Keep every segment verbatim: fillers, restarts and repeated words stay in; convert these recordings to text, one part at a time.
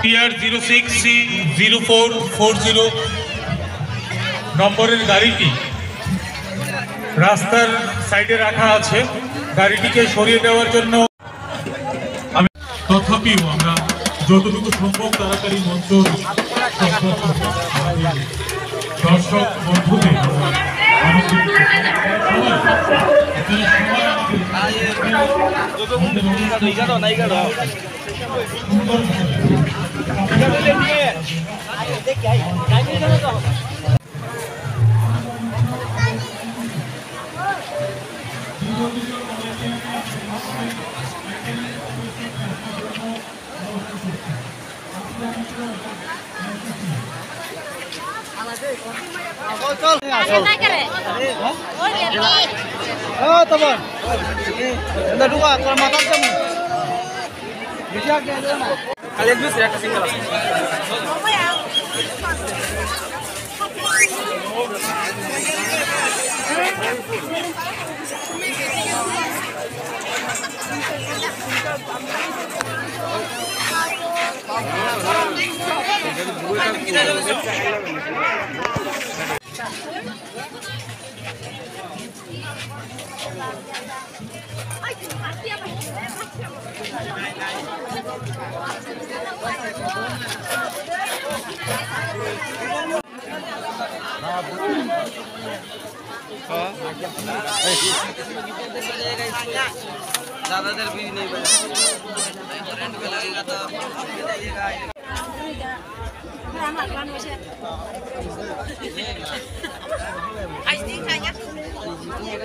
TR zero six C zero four four zero নম্বরের গাড়িটি রাস্তার সাইডে রাখা আছে, গাড়িটিকে সরিয়ে দেওয়ার জন্য। আমি, তথাপিও আমরা যতটুকু সম্ভব তাড়াতাড়ি মঞ্চ দর্শক বন্ধুদের আনন্দিত করতে। সবাই,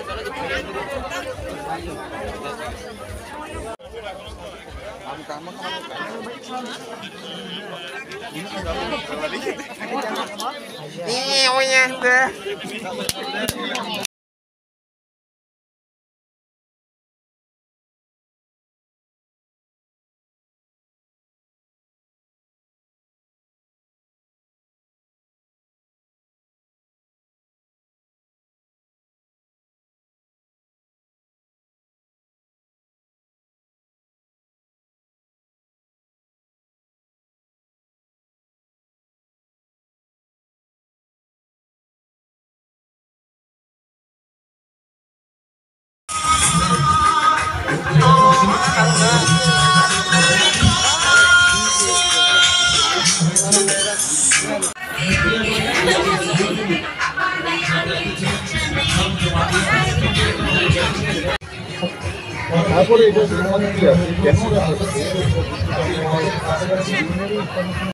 আপনারা সবাই আমাদের তারপরে এটা